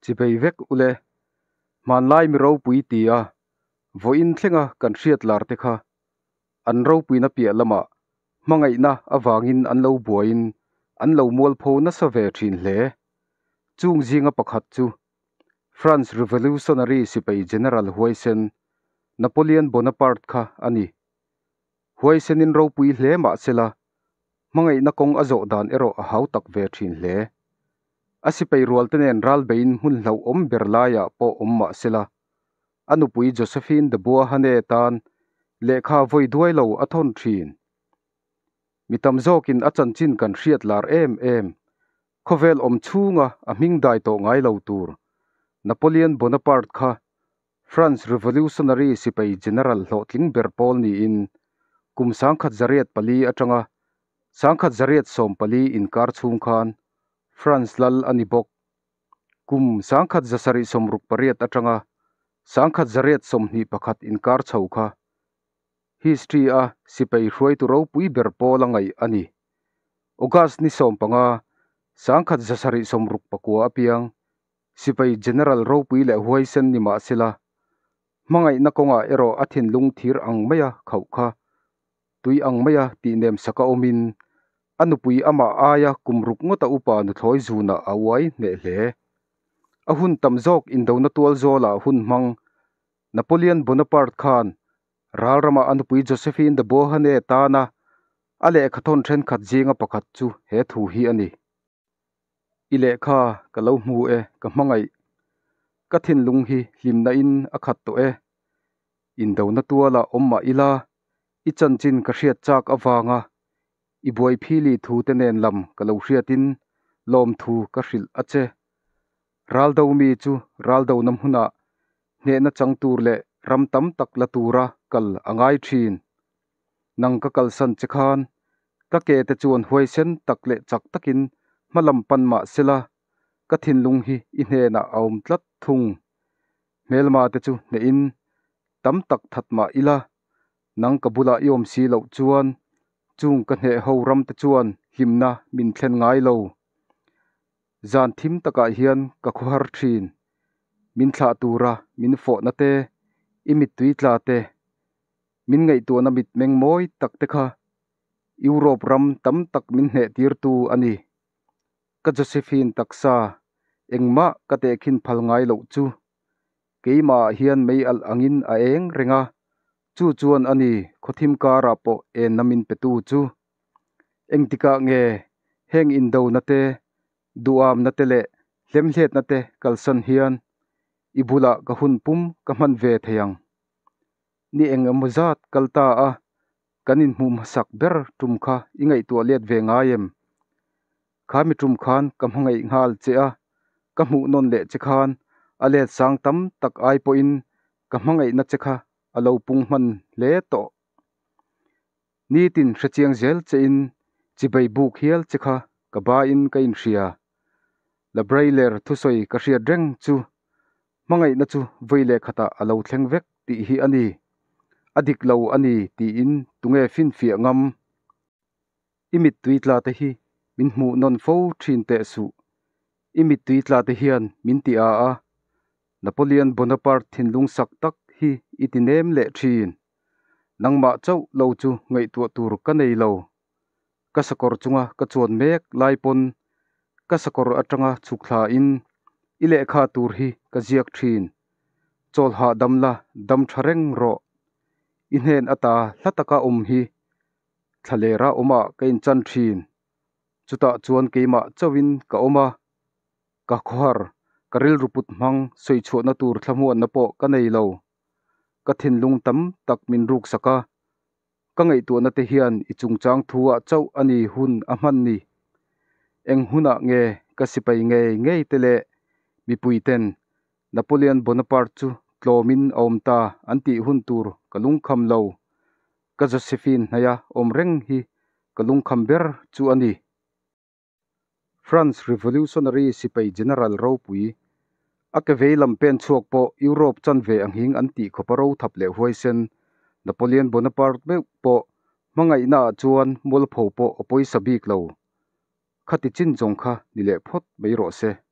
Chibei vek ule. Hmanlai mi ropui ti a, vawiin thlenga kan hriat lar te kha an ropuina piah lamah hmangaihna avangin an lo buaiin an lo mualpho nasa ve thin hle. Chung zinga pakhat chu France Revolutionary sipai General huaisen Napoleon Bonaparte kha a ni. Huaisenin ropui hle mah sela, hmangaihna kawng a zawh dan erawh a hau tak ve thin hle. A sipai rualte nen ral beiin hmun hlauhawm ber laiah pawh awm mah sela, a nupui Josephine de Beauharnais tan lehkha vawi duai lo a thawn thin. Mi tam zawkin a chanchin kan hriat lar em em, khawvel awm chhunga a hming dai tawh ngai lo tur Napoleon Bonaparte kha France Revolutionary sipai General hlawhtling ber pawl niin kum 1904 atanga 1914 inkar chhung khan France lal a ni bawk. Kum 1768 atanga 1821 inkar chho kha history a sipai hruaitu ropui ber pawl a ngaih a ni. August ni 15, 1769 apiang Sipai General ropui leh huaisen ni mah sela, hmangaihna kawngah erawh a thinlung thir ang maia khauh kha tui ang maia tihnem saka awmin, a nupui amah aia kum ruk ngawta upa nuthlawi zunah a uai hneh hle. A hun tam zawk indona tual zawlah hun hmang Napoleon Bonaparte khan ralrama a nupui Josephine de Beauharnais tana a lehkhathawn thenkhat zinga pakhat chu he thu hi a ni. I lehkha ka lo hmu e, ka hmangaih. Ka thinlung hi hlimna in a khat tawh e. Indona tuala awm mah ila, i chanchin ka hriat chak avanga i buai phili thu te nen lam ka lo hriatin lawmthu ka hrilh a che. Raldo mi chu raldona hmunah hnehna chang tur leh ram tam tak la tura kal a ngai thin. Nang ka kalsan che khan ka ke te chuan huaisen tak leh chak takin hma lam pan mah sela, ka thinlung hi i hnenah a awm tlat thung. Hmelma te chu hnehin tam tak that mah ila, nang ka bulah i awm si loh chuan chung ka hneh ho ram te chuan hlimna min thlen ngai lo. Zan thim takah hian ka khawhar thin. Min thlah tura min fawhna te, i mittui tla te, min ngaihtuahna mitmeng mawi tak te kha Europe ram tam tak min hneh tirtu a ni. Ka Josephine taksa engmah ka tehkhin phal ngai loh chu keimahah hian mei alh angin a eng reng a, chu chuan a ni khawthim karah pawh enna min petu chu. Engtikah nge heng indona te, duhamna te leh hlemhletna te kalsan hian i bulah ka hun pum ka hman ve thei ang? Ni eng emaw zat kal ta a, kan inhmuh hmasak ber tum kha i ngaihtuah let ve ngai em? Kha mi tum khan ka hmangaih nghal che a, ka hmuh nawn leh che khan a let sang tam tak ai pawhin ka hmangaihna che kha a lo pung hman hle tawh. Nitin hrechiang zel chein chibai buk hial che kha ka bain ka inhria. Labrailer thusawi ka hriat reng chu Hmangaihna chu vawi leh khatah a lo thleng vek tih hi a ni. A dik lo a ni tiin tunge finfiah ngam? I mittui tla te hi min hmuh nawn fo thin teh suh. I mittui tla te hian min ti a a, Napoleon Bonaparte thinlung sak tak hi i ti nem leh thin. Nangmah chauh lo chu ngaihtuah tur ka nei lo. Ka sakawr chunga ka chuan mek lai pawn ka sakawr atanga chhuk thlain i lehkha tur hi ka ziak thin. Chawl hahdam la dam tha reng rawh. I hnen ata hla taka awm hi thlalera awmah ka inchan thin. Chutah chuan keimah chauhin ka awm a, ka khawhar, ka rilru put hmang sawi chhuahna tur thlamuanna pawh ka nei lo. Ka thinlung tam tak min ruksak a, Ka ngaihtuahna te hian i chungchang thu ah chauh a ni hun a hman ni. Eng hunah nge ka sipai ngei ngei te leh mipui ten Napoleon Bonaparte chu tlawmin a awm ta an tih hun tur ka lungkham lo. Ka Josephine hnaia awm reng hi ka lungkham ber chu a ni. France Revolutionary sipai General ropui, a ke vei lam pen chhuak pawh Europe chanve a nghing an tih khawpa ro thap leh huaisen Napoleon Bonaparte meuh pawh hmangaihna ah chuan mualpho pawh a pawisa bik lo. Khati chin zawng kha ni leh phawt mai rawh se.